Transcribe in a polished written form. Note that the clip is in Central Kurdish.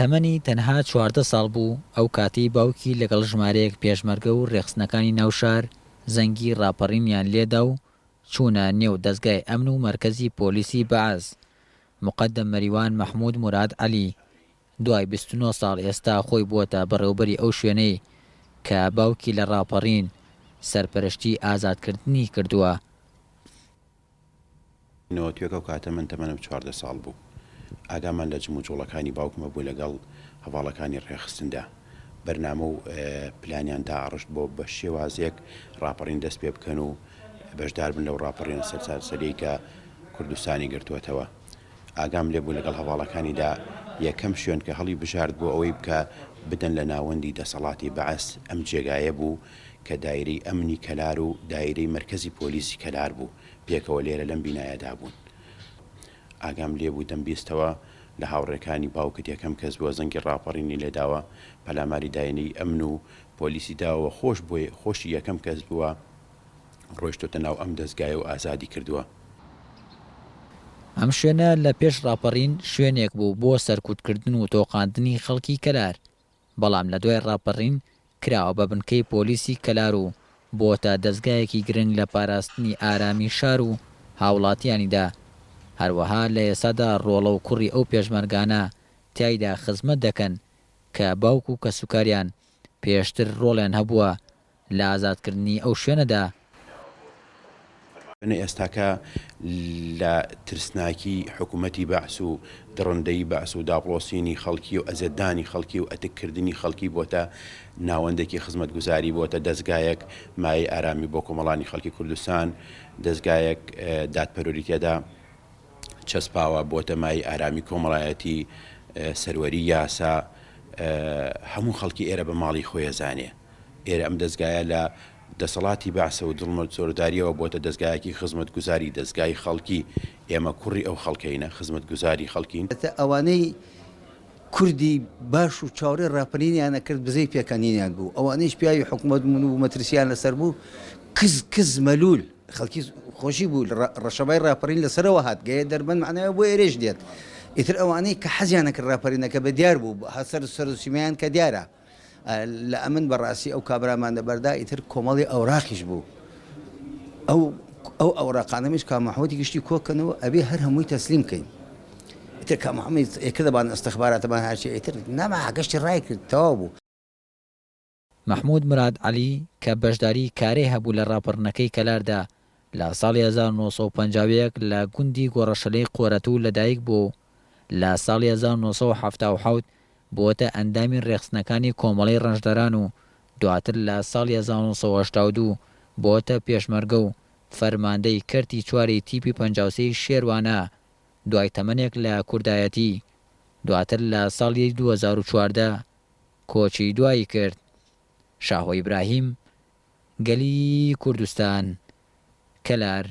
تەمەنی تەنها 14 ساڵ بوو ئەو کاتەی باوکی لەگەڵ ژمارەیەک پێشمەرگە و رێکخستنەکانی ناو شار زەنگی راپەڕینیان لێدا و چوونە نێو دەزگای ئەمن و مەرکەزی پۆلیسی بەعس موقەدەم مەریوان مەحمود موراد عەلی دوای 29 ساڵ ئێستا خۆی بووەتە بەڕێوبەری ئەو شوێنەی کە باوکی لە ڕاپەڕین سەرپەرشتی ئازادکردنی کردووە. 91 ئەو کاتە من تەمەنم 14 ساڵ بوو. ئاگامان لە جموجوڵەکانی باوکم هەبوو لەگەڵ هەڤاڵەکانی ڕێکخستندا. بەرنامە و پلانیان داڕشت بۆ بە شێوازێک ڕاپەڕین دەست پێ بکەن و بەشدار بن لەو ڕاپەڕینە سەرتاسەریەی کە کوردستانی گرتووەتەوە. ئاگام لێ بوو لەگەڵ هەڤاڵەکانیدا یەکەم شوێن کە هەڵی بژارد بۆ ئەوەی بکە بدەن لە ناوەندی دەسەڵاتی بەعس ئەم جێگایە بوو کە دایرەی ئەمنی کەلار و دایرەی مەرکەزی پۆلیسی کەلار بوو پێکەوە لێرە لەم بینایەدا بوون. ئاگام لێ بوو دەمبیستەوە لە هاوڕێکانی باوکت یەکەم کەس بووە زەنگی ڕاپەڕینی لێداوە پەلاماری داینەی ئەمن و پۆلیسی داوە خۆش بۆی خۆشی یەکەم کەس بووە ڕۆیشتۆتە ناو ئەم دەزگایە و ئازادی کردووە. ئەم شوێنە لە پێش ڕاپەڕین شوێنێک بوو بۆ سەرکوتکردن و تۆقاندنی خەڵکی کەلار، بەڵام لە دوای ڕاپەڕین کراوە بە بنکەی پۆلیسی کەلار و بۆتە دەزگایەکی گرنگ لە پاراستنی ئارامی شار و هاوڵاتیانیدا، هەروەها لە ئێستادا ڕۆڵە و کوڕی ئەو پێشمەرگانە تیایدا خزمەت دەکەن کە باوک و کەسوکاریان پێشتر ڕۆڵیان هەبووە لە ئازادکردنی ئەو شوێنەدا. ئێستاکە لە ترسناکی حکومەتی بەعس و دڕندەیی بەعس و داپڵۆسینی خەڵکی و ئەزێتدانی خەڵکی و ئەتک کردنی خەڵکی بۆتە ناوەندێکی خزمەتگوزاری بۆتە دەزگایەک مایەی ئارامی بۆ کۆمەڵانی خەڵکی کوردستان دەزگایەک دادپەروەری تێدا چەسپاوە بۆتە مایەی ئارامی کۆمەڵایەتی سەروەری یاسا هەموو خەڵکی ئێرە بە ماڵی خۆی ئەزانێ. ئێرە ئەم دەزگایە لە دەسەڵاتی بەعسە و دڵمە زۆرداریەوە بۆتە دەزگایەکی خزمەتگوزاری دەزگای خەڵکی، ئێمە کوڕی ئەو خەڵکەینە، خزمەتگوزاری خەڵکین. ئەوانەی کوردی باش و چاوەڕێی ڕاپەرینیان ئەکرد بزەی پێکەنینیان بوو، ئەوانەیش پیاوی حکومەت بوون و مەترسیان لەسەر بوو کز کز مەلوول خەڵکی خۆشی بوو ڕەشەبای ڕاپەرین لەسەرەوە هات گەیە دەربەند مەعنای بۆ ئێرەیش دێت ئیتر ئەوانەی کە حەزیان ئەکرد ڕاپەرینەکە بە دیار بوو سەر سەر و سیمایان کە دیارە لە ئەمن بەڕاستی ئەو کابرامان دەبەردا ئیتر کۆمەڵی ئەوراقیش بوو ئەو ئەو ئەوراقانەمیش کا مەحمودی گشتی کۆکەنەوە ئەبێ هەر هەمووی تەسلیم کەین ئیتر کا محمد ئێکردەبان ئەستخباراتەمان هەرچی ئیتر نەما گەشتی ڕای کرد تەواو بوو. مەحمود موراد عەلی کە بەشداری کارەی هەبوو لە ڕاپەڕینەکەی کەلاردا لە ساڵی 1951 لە گوندی گۆڕەشەلەی قۆرەتوو لەدایک بووە و لە ساڵی 1977 بووەتە ئەندامی ڕێکخستنەکانی کۆمەڵەی ڕەنجدەران و دواتر لە ساڵی 1982 بووەتە پێشمەرگە و فەرماندەی کەرتی چواری تیپی 53 ی شێروانە دوای تەمەنێک لە کوردایەتی دواتر لە ساڵی 2014 کۆچی دوایی کرد. شاهۆ ئیبراهیم، گەلی کوردستان، کەلار.